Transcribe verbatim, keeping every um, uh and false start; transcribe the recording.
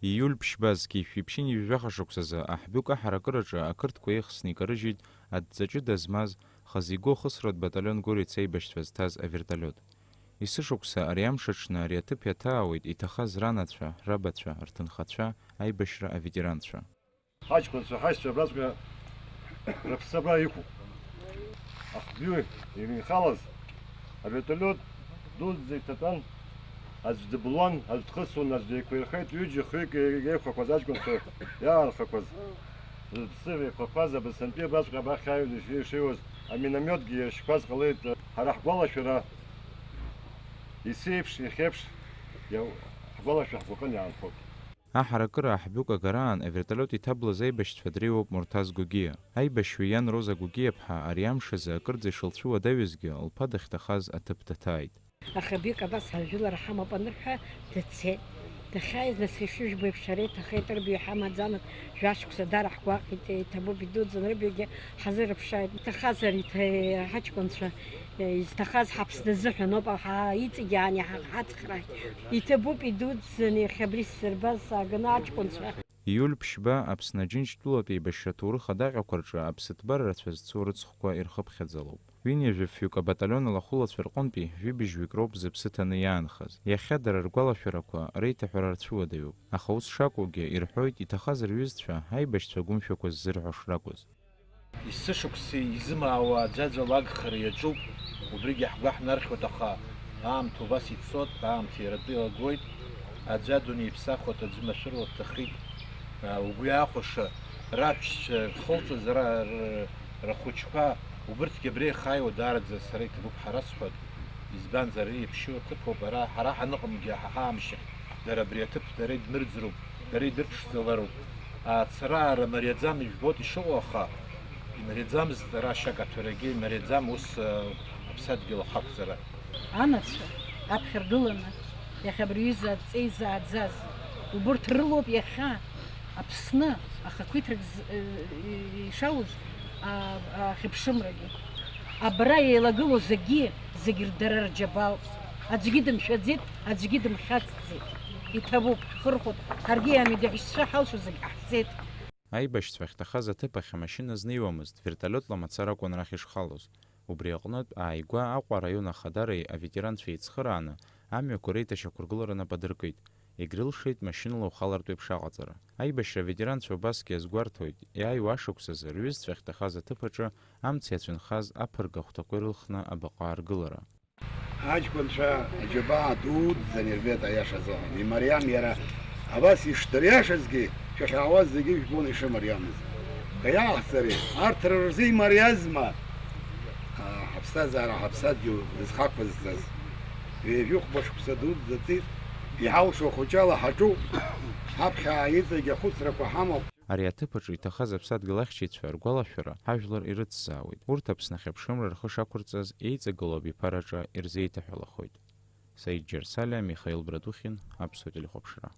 Ииуль ԥшьба зқьи жәшәи ԥшьынҩажәи жәаха шықәсазы Аҳбҩык аҳаракыраҿы ақырҭқәа еихсны икарыжьит адҵа ҷыда змаз, хазы игәы ахысратә баталион Гәырец аибашьцәа зҭаз аверталиот. Есышықәса ари амш аҽны ари аҭыԥ иаҭаауеит иҭахаз ранацәа, рабацәа, рҭынхацәа, аибашьра аветеранцәа. Ҳаҷкәынцәа, ҳаишьцәа абраҵәҟьа рыԥсы абра иқәуп. Аҳбҩы инхалаз аверталиот дуӡӡа иҭатәан, аӡә дыблуан, аӡә дхысуан, аӡә деиқәирхеит, ҩыџьа-хҩык еихәақәаз аҷкәынцәа иаанхақәаз, рыԥсы еиқәақәаз абырсантәи абраҵәҟьа абахь ааҩны ишеиуаз аминомиотгьы иашьқәаз ҟалеит. Ҳара ҳгәалашәара, есеиԥш, иахьеиԥш, иа-, ҳгәалашәа ҳгәаҟын иаанхоит. Аҳаракыра Аҳбҩык агараан аверталиот иҭаблыз аибашьцәа дреиуоуп Мурҭаз Гогиа. Аибашьҩы иан Роза Гогиаԥҳа ари амш азы акырӡа ишылцәуадаҩызгьы, лԥа дахьҭахаз аҭыԥ даҭааит. Аха бик абас ҳажәылара ҳамоуп анырҳәа, дцеит. Дахьааиз, нас, ишыжәбо еиԥш, ара иҭахеит, рыбаҩ ҳамаӡамызт, жәашықәса дара ҳгәаҟит, иҭабуп, идуӡӡан, рыбаҩгьы ҳазырыԥшааит. Иҭахазар, иҭа-, ҳаҷкәынцәа, изҭахаз ҳаԥсны азыҳәан ауп, ҳа-, иҵегь аан иҳа-, ҳацхрааит. Иҭабуп, идуӡӡан, иахьа абри сзырбаз сааганы аҷкәынцәа. Ииуль ԥшьба Аԥсны Аџьынџьтәылатә еибашьра аҭоурых адаҟьақәа рҿы аԥсыҭбара рацәа зцу рыцхәқәа ирхыԥхьаӡалоуп. Ҩынҩажәафҩык абаталион алахәылацәа рҟынтәи жәибжьҩык роуп зыԥсы ҭаны иаанхаз. Иахьа дара ргәалашәарақәа, реиҭаҳәара рцәыуадаҩуп, аха ус шакәугьы, ирҳәоит, иҭахаз рҩызцәа, аибашьцәа агәымшәақәа ззырҳәо шракәыз. Есышықәса изымаауа аӡәаӡәала агхара иаҿуп, убригьы ҳгәы ҳнархьуеит, аха аамҭа убас ицоит, аамҭа иара атәы илагоит, аӡәы адунеи иԥсахуеит, аӡәы машәыруа дҭахеит. Угәы иаахәаша, раҳәшьцәа рхылҵыз ра-, р-, рхәыҷқәа, убырҭгьы абра ихааиуа даараӡа сара иҭабуп ҳара сҳәоит, избанзар, ари иаԥшьоу аҭыԥоуп, ара ҳара ҳаныҟамгьы ҳа ҳаамшьахь дара абри аҭыԥ дара идмырӡроуп, дара идырԥшӡалароуп. Ацара-аара мариаӡам, ижәбоит ишыҟоу, аха имариаӡамызт ара ашьакаҭәарагьы, имариаӡам ус, э, аԥсадгьыл ахақәҵара. Анацәа аԥхьа ргыланы, иахьа абри аҩыза адҵа изааӡаз, убырҭ рылоуп иахьа Аԥсны ахақәиҭрак з-, э, ишауз, а, ахьыԥшымрагьы. Абра еилагылоу зегьы, зегь рдара рџьабаауп. Аӡәгьы дымшәаӡеит, аӡәгьы дымхьаҵӡеит. Иҭабуп, ҳхырхәоит, ҳаргьы иамеи ҳәа шәцәа ҳалшо зегь ҟаҳҵеит. Аибашьцәа ахьҭахаз аҭыԥ ахь амашьына знеиуамызт, вертолиотла мацара акәын арахь ишхалоз. Убри аҟнытә, ааигәа Аҟәа араион ахадареи аветеранцәеи еицхырааны, амҩақәа реиҭашьақәыргылара нап адыркит. Егьрылшеит машьынала ухалартә еиԥш аҟаҵара. Аибашьра аветеранцәа убасгьы азгәарҭоит, иааиуа ашықәсазы рҩызцәа ахьҭахаз аҭыԥ аҿы амца иацәынхаз аԥырга ахәҭақәа ирылхны абаҟа аргылара. Аҷкәынцәа аџьабаа дуӡӡа ирбеит, аиаша азыҳәан. Имариам иара. Абас ишдыриашазгьы, шәахьаауаз зегьы ижәбон ишымариамыз. Аха иааҳҵари, арҭ рзы имариазма? Аа, ҳаԥсҭазаара ҳаԥсадгьыл зхақәызҵаз. Ҩажәи хәба шықәса дуӡӡа ҵит, иҳалшо ахәыҷала ҳаҿуп, ҳаԥхьа иҵегь ахәыцрақәа ҳамоуп. Ари аҭыԥ аҿы иҭахаз аԥсадгьыл ахьчаҩцәа ргәалашәара ҳажәлар ирыцзаауеит. Урҭ Аԥсны ахьыԥшымра рхы шақәырҵаз еиҵагылоу абиԥараҿы ирзеиҭаҳәалахоит. Саид Џьарсалиа, Михаил Братухин, Аԥсуа телехәаԥшра.